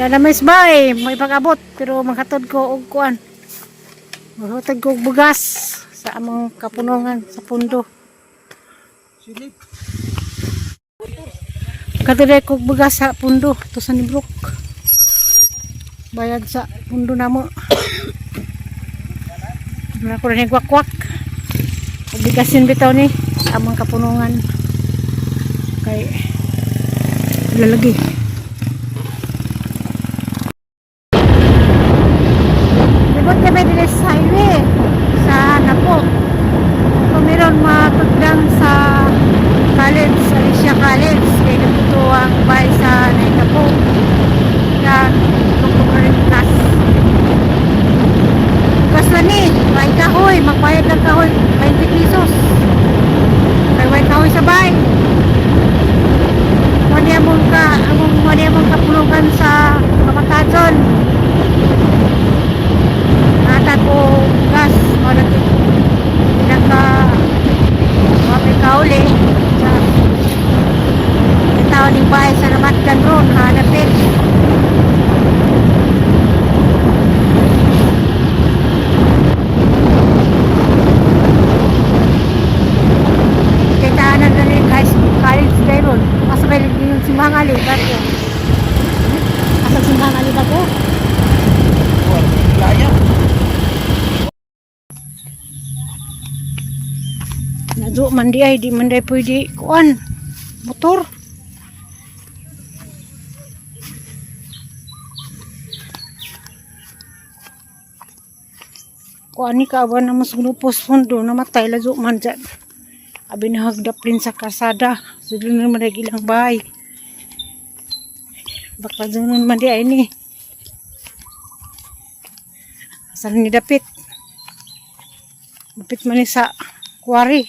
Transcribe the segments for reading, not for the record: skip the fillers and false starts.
Kaya na may bay, may pag-abot pero maghatod ko og kuan. Maghatod ko og bugas sa among kapunungan sa pundo. Silip. Katuloy ko og bugas sa pundo to sa Nibrok. Bayad sa pundo namo. Wala ko rin kwak-kwak. Obligasyon bitaw ni sa among kapunungan. Kay lalagi. Libot kami dito sa highway sa Napo. Kung meron matugdang sa college, sa Alicia College, kaya naputo ang bahay sa Naitapo. Kaya tungkol na rin gas. Gas na ni, may kahoy, magbayad ng kahoy, 20 pesos. Kay may kahoy sa bahay. Muna mong ka, among muna mong kapulungan sa Kapatadson. Nata ko gas, muna pinaka mapay kauli sa tao ning bahay sa Ramatgan ron, hanapin. Kay taanan na rin guys, college day ron. Asa ba yung simbang ali bago? Asa simbang ali bago? Laya. Nadyo man di ay, di man di pwede kuan. Motor. Kuan ni kaawan na mas grupos fondo namatay ladyo man dyan. Abi nahagdap rin sa kasada. Sila naman ay ilang bahay. Baka dyan man di ay ni. Asan ni dapit? Dapit man ni sa kuwari.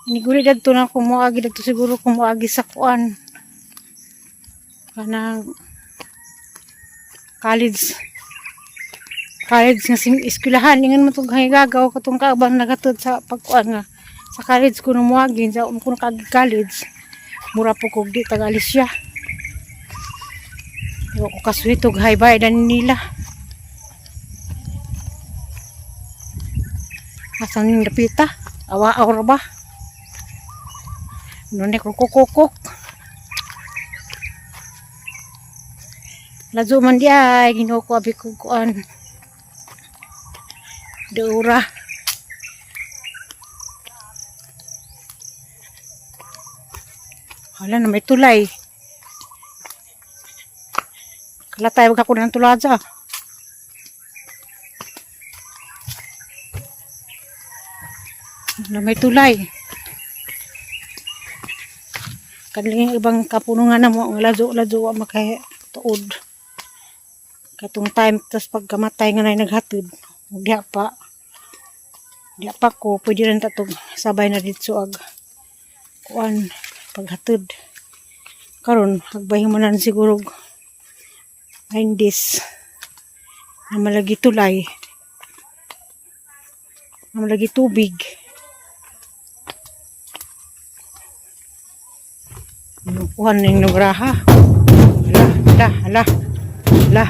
Iniguli dagto na kumuagi dagto siguro kumuagi sa kuan. Kanang college college nga sing eskwelahan ingon man tong gagaw katong kaabang nagatod sa pagkuan nga sa college ko numuagi sa um ko nakagi college mura po kog di taga Alicia. Yo ko kasuhitog hay bay dan nila. Asan yung dapita? Awa awra ba? Nune ko kukukuk. Ladyo man di ay ginoo ko abi ko kuan. Dura. Hala na may tulay. Kalatay wag ako ng tulaja. Na may tulay. Kanilang ibang kapunungan na mo ang ladyo-ladyo wa makay tuod. Katong time tas pagkamatay nga nay naghatid. Ug diha pa. Diha pa ko pwede rin tatog sabay na didto ag kuan paghatid. Karon hagbay mo na siguro 9 days na malagi tulay na malagi tubig. Kuhan na yung nagraha. Hala, hala, hala. Hala.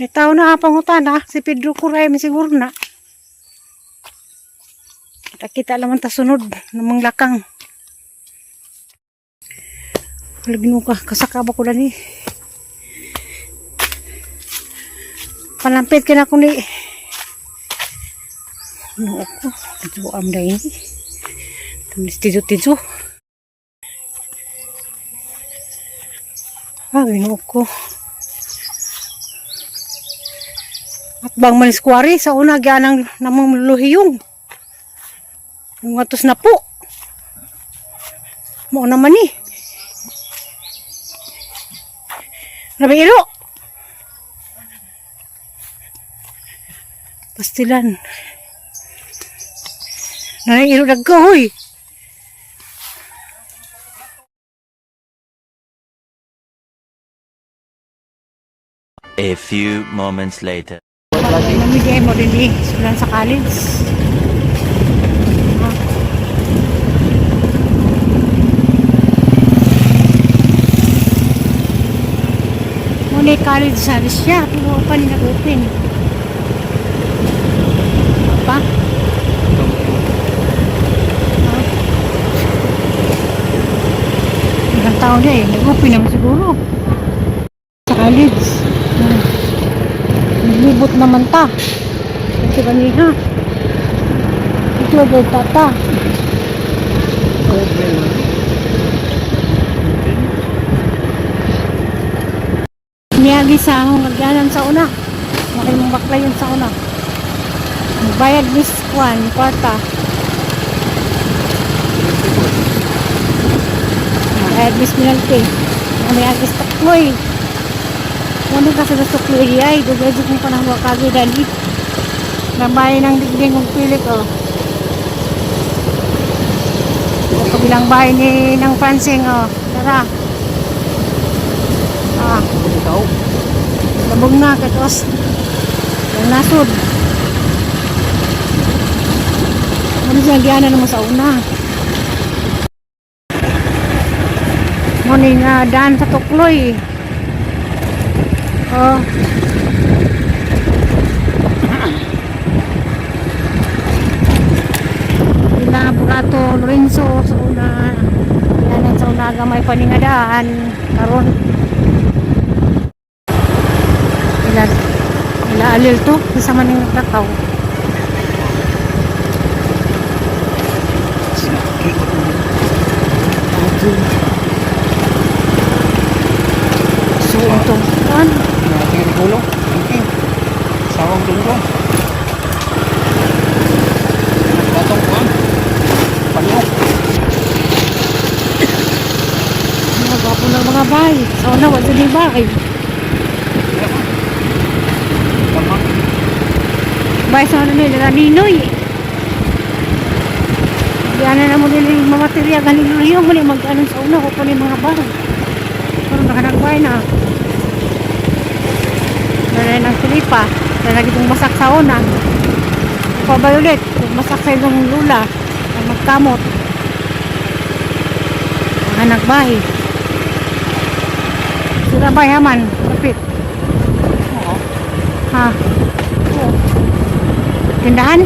May tao na pangutan ha. Si Pedro Kuray may siguro na. Kita-kita naman ta sunod ng mga lakang. Wala ginuka. Kasakaba ko lang eh. Palampit ka na ko ni. Ano ako? Ito am na ini. Tumis tijo-tijo. Ah, ginoo ko. At bang manis kuwari, sa una ganang namang luhiyong. Yung atos na po. Mao naman eh. Rabi ilo. Pastilan. Nanay ilo dagko, huy. A few moments later. Namigay mo din eh. Sulan sa college. Ni college sa siya, pero pa ni nag-open. Pa? Ha? Ilang taon na eh. Nag-open naman siguro. Sa college. Naglibot naman ta. Ito kaniha. Ito agad tata. Miyagi sa akong lagyanan sa una. Makay mong bakla yun sa una. Bayad mis kwan, kwarta. Bayad mis penalty. May agis takloy. Ano kasi sa tukloy ay, dugay jud kong panahon kagi dali. Nabay ng digding kong pilit oh. O kabilang bahay ni ng Francing oh. Tara. Ah. Ikaw? Labog na, katos. Yung nasod. Ano siya, giana naman sa una. Morning, daan sa tukloy. Oh. Ila Burato Lorenzo sa una. Gianan sa una gamay paningadaan karon. Ila ila alil to isa man ning nagtakaw. So ito kan Tingin ni Gulo. Thinking. Sawang dungdong. Batong kuan. Panok. Mga gwapo ng mga bay. Sa una wa jud ni bay. Tama. Bay sa una nila ninoy. Diana na mo nila yung mga materya ganin yung mo ni mag-ano sa una ko pa ni mga bay. Pero nakanagbay na. Nanay ng Filipa. Nalagi itong masak sa una. Pabay ulit. Masak sa itong lula. Ang magkamot. Ang anak bahay. Sira bay haman. Kapit. Oo. Ha? Oo. Tindahan?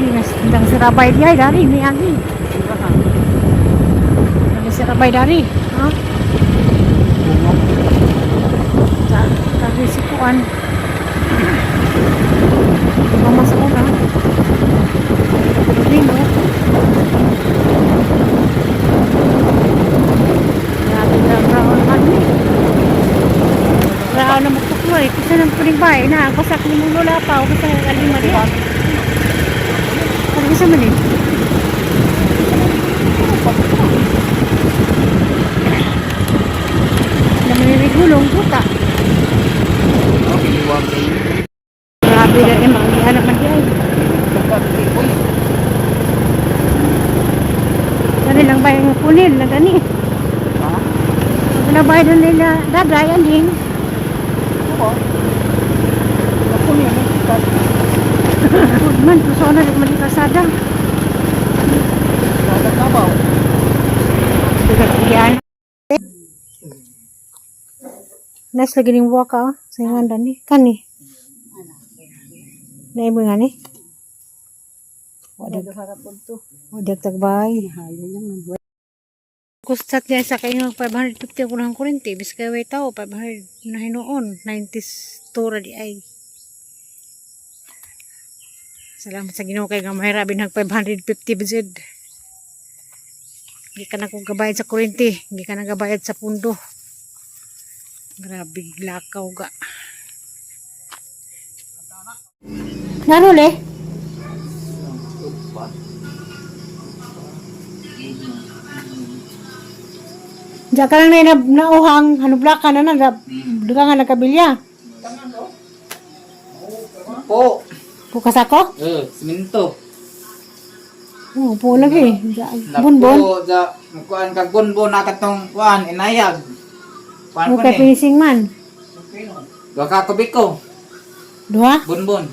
Yes, tindang sirabay diay dari ni Agi. Tindahan. Dari sirabay dari. Ha? Bungo. Sa dari si Kuan. Mama sa una. Lino. Grabe na raon naman ni. Raon na magtukloy. Kasi nang puning bahay na. Basak ni mong lola pa. O basta alima diya. Ano gusto man eh? Namanirigulong puta. Okay, liwag kayo. Grabe na eh, mga anak man diay. Kapag uy. Dali lang ba yung punil na gani? Ha? Wala ba na nila daday aning? Oo. Ako niya mo kita. Good man, puso na rin mali kasada. Kada tabaw. Yan. Nice lagi ning waka ah. Sa ingan dani. Kani. Naimo nga ni. Wadag wadag tagbay. Kustat niya sa kayo 550 ako ng kurente. Bis kayo way tao, 500 na hinuon. 92 ra di ay. Salamat sa Ginoo kay nga mahira binhag 550 bizid. Hindi ka na kong gabayad sa kurente. Hindi ka na gabayad sa pundo. Grabe, lakaw ga. Ngano le? Diyan ka lang na nauhang, hanublaka na na, duga nga nagkabilya. Po. Bukas ako? Eh, simento. Oo, po lagi. Bonbon. Napo, da, kuan kag bonbon na katong kuan inayag. Kuan ko Okay, ni. finishing man. Duha ka kubiko, Duha? bonbon.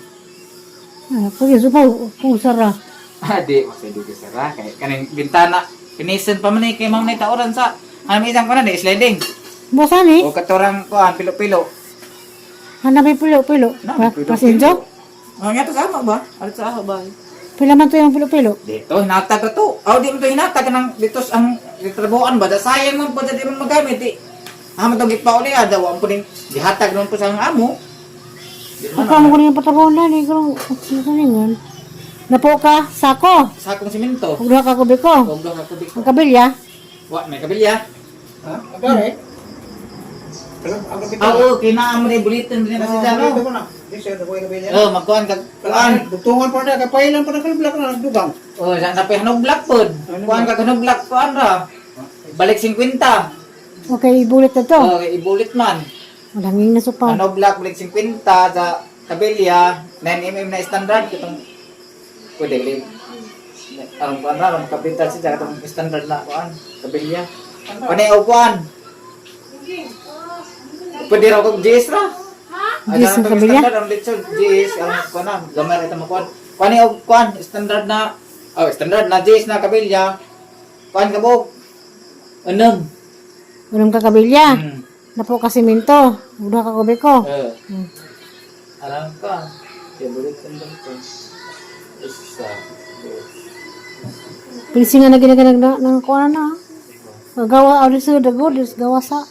Ah, pwede, supaw, pusara. Ah, di, masay di ko sara kay kaning bintana pinisen pa man ni kay ma'am ni tauran sa ano isang kuan na di sliding. Busan eh. O katorang kuan pilo-pilo. Hanapin pilo-pilo. Na, pilo-pilo. Pasinjo? Oh, nga to sama ba? Alit sa ako ba? Pila man to yung pilo-pilo. Dito, hinatag ka to. Aw, di mo to hinatag ka ng dito ang gitrabuan ba? Da sayang man po, da di man magamit. Di. Ah, man tong gipauli, ah, daw, ang puning gihatag naman po sa ang amo. Di man, Ikaw mo ko yung patrabaho na ni kung kaningon. Napo ka sako. sakong simento. Ug duha ka kubiko. Huwag daw ka kubik. Ang kabilya. Wa, may kabilya. Ha? Agare? Ang kapit. Ah, oo, kinaan mo na yung bulitin din na sila, no? ko na. Di siya nabuhay kabilya. Oh, magkuhan ka, kuhan. Dugtungan pa na, kapailan pa na kalblak na nagdugang. Oh, sa napay hanog black pod. Kuhan ka hanog black, kuhan ra. Balik 50. Okay, ibulit na to. Oh, ibulit man. Walang na supa. Ano black balik 50 sa kabilya, 9 mm na standard katong pwede li. Ang kuan ra ang kapital siya katong standard na kuan kabilya. Kuan og kuan. Pwede ra kog GS ra. Ay, GS ang katong kabilya? Standard ang litso GS ang kuan na gamay ra ito mo kuan. Kuan og kuan standard na, oh, standard na GS na kabilya. Kuan ka buok. Unom. Walang ka kabilya. Napo ka simento. Ug duha ka kubiko. Eh. Alam ka. Favorite ko lang to. Isa. Dos. Pilsi nga na ginaganag na ng kuan na. Gawa awli sa dago, dis gawa sa.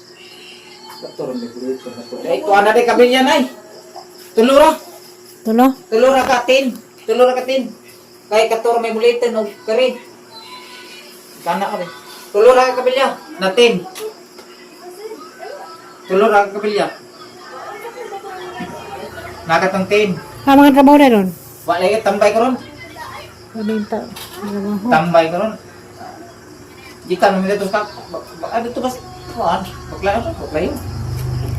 Kato rin, favorite ko na to. Ay, kuha na di kabilya na eh. Tulura. Tulo. Tulura ka, tin. Tulura ka, tin. Kay katuro may bulitin o kari. Kana ka rin. Tulura ka kabilya. Na tin. Tulura ka kabilya. Nakatong tin. Ka mga trabaho na ron. Wala lagi tambay ko ron. Kabinta. Trabaho. Tambay ko ron. Gikan mo dito sa ano to ba? Kuan, baklayo to, baklayo.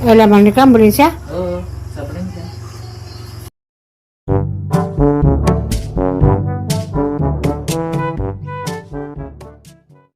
Ay lamang ni ka, siya. Oo, sa Balente.